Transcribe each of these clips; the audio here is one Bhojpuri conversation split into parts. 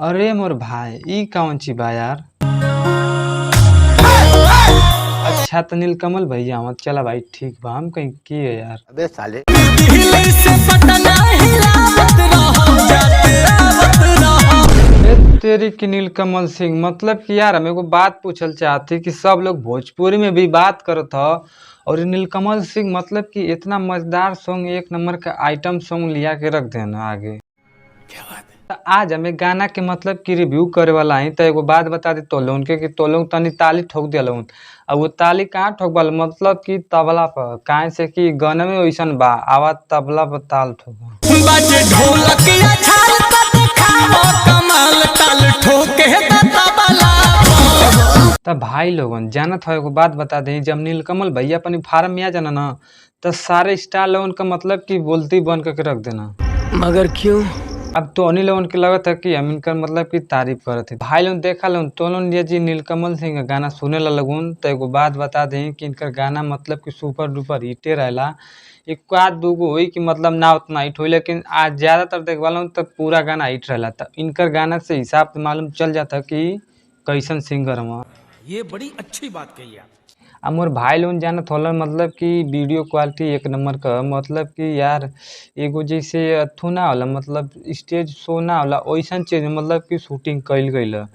अरे मोर भाई, ई कौन चीज बा यार? अच्छा तो नीलकमल भैया मत चला भाई, ठीक बा, हम कहीं की है यार। अबे साले। दिल्ली से पटना हिलावत रहो, जाते आवत रहो। ए तेरी की नीलकमल सिंह, मतलब कि यार हम एगो बात पूछल चाहती कि सब लोग भोजपुरी में भी बात करत ह और ये नीलकमल सिंह मतलब कि इतना मजेदार सॉन्ग, एक नंबर का आइटम सॉन्ग लिया के रख देना आगे। त आज हमें गाना के मतलब कि रिव्यू करे वाला हई। त एगो बात बता दी तो लोगन के कि तो लोग तनी ताली ठोक दिया। अब वो ताली कहाँ ठोकबल? मतलब कि तबला पर, काहे से कि गाना में वैसन बा आवाज, तबला पर ताल ठोक। बाजे ढोलक या छाल त देखावो कमाल, ताल ठोके त तबला। त भाई लोगन, जानत हो, एगो बात बता दी, जब नीलकमल भैया अपनी फार्म में आ जाना ना तो सारे स्टार लोगन का मतलब कि बोलती बंद करके रख देना। मगर क्यों? अब तो अनिल लोगन के लगत है कि हम इनकर मतलब कि तारीफ करत है। भाई लोगन, देखा लोगन, तो लोगन ये जी नीलकमल सिंह का गाना सुने ला लगुन। तो एगो बात बता दी कि इनकर गाना मतलब कि सुपर डुपर हिटे रहेला। एक आध दूगो होई कि मतलब ना उतना हिट होई, लेकिन आज ज़्यादातर देखवाला तो पूरा गाना हिट रहेला। तो इनकर गाना से हिसाब से मालूम चल जाता कि कैसन सिंगर हवा। ये बड़ी अच्छी बात कही आप। आ मोर भाई लोगन, जानत होला, मतलब कि वीडियो क्वालिटी एक नंबर का, मतलब कि यार एगो जैसे अथु ना होला, मतलब स्टेज शो ना होला, वैसन चीज मतलब कि शूटिंग कइल गइल ह।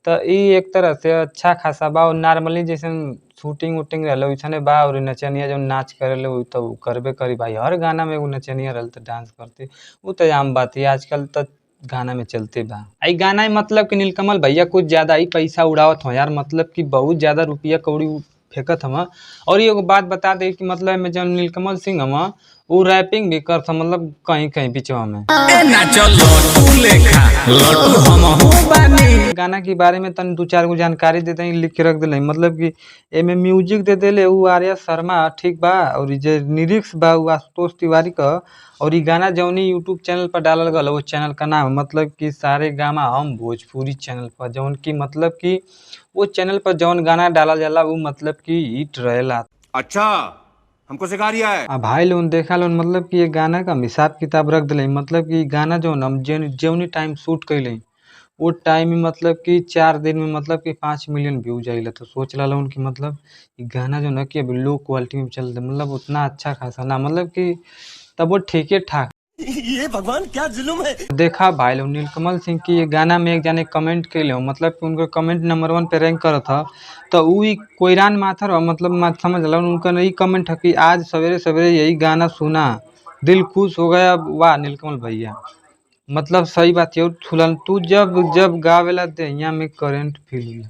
त ई एक तरह से अच्छा खासा बा और नॉर्मली जैसन शूटिंग वूटिंग रहल वैसने बा। और नचनिया जौन नाच करेले उ त उ करबे करी भाई, हर गाना में एगो नचनिया रहल त डांस करते, उ त आम बात है, आजकल त गाना में चलते बा। आई गाना में मतलब कि नीलकमल भैया कुछ ज़्यादा ही पैसा उड़ावत हो यार, मतलब कि बहुत ज़्यादा रुपया कौड़ी फेंकत हवा। और एगो बात बता दे कि मतलब में जौन नीलकमल सिंह हवा उ रैपिंग भी करत, मतलब कहीं कहीं बीचवा में। ए ना चलो तू लेखा लड्डू हमहू बानी। गाना के बारे में तनी दू चार गो जानकारी दे दई, लिख के रख दिले, मतलब कि एमे म्यूजिक दे देले उ आर्या शर्मा, ठीक बा, और जे लिरिक्स बा उ आशुतोष तिवारी क। और ई गाना जौनी यूट्यूब चैनल पर डालल गल वो चैनल का नाम मतलब कि सारे गामा हम भोजपुरी चैनल पर, जौन की मतलब कि वो चैनल पर जौन गाना डालल जाला वो मतलब कि हिट रहेला। अच्छा, हमको सिखा रिया है। आ भाई लोगन, देखा लोगन, मतलब कि ये गाना का हम हिसाब किताब रख दिले, मतलब कि गाना जौन हम जौनी टाइम शूट कैले वो टाइम में मतलब कि 4 दिन में मतलब कि 5 मिलियन व्यूज आइल। तो सोच ला लोगन कि मतलब ई गाना जो ना कि अभी लो क्वालिटी में चलते, मतलब उतना अच्छा खासा ना, मतलब कि तब वो ठीके ठाक। ये भगवान क्या जुल्म है। देखा भाई लोग, नीलकमल सिंह की ये गाना में एक जाने कमेंट कैले हो, मतलब कि उनका कमेंट नंबर 1 पे रैंक करत ह। तो उ ई कोयरान माथर हो, मतलब मत समझ लो उनका ई कमेंट है कि आज सवेरे सवेरे यही गाना सुना, दिल खुश हो गया, वाह नीलकमल भैया, मतलब सही बात है। थुलन तू जब जब गावेला देहिया में करंट फील होला।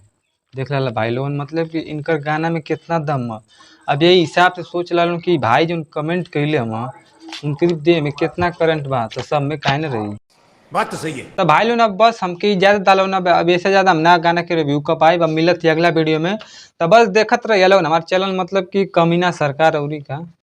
देख ला भाई लोगन, मतलब कि इनकर गाना में कितना दम है। अब यही हिसाब से सोच ला कि भाई जो कमेंट कैले हम उनके देह में कितना करंट बा, तो सब में काहे न रही। बात तो सही है। तो भाई लोग, अब बस हमके इजाजत डालो ना, अब ऐसे ज़्यादा हम ना गाना के रिव्यू कर पाए। अब मिलत ही अगला वीडियो में, तो बस देखत रहिए लोग हमारे चैनल मतलब कि कमीना सरकार औरी का।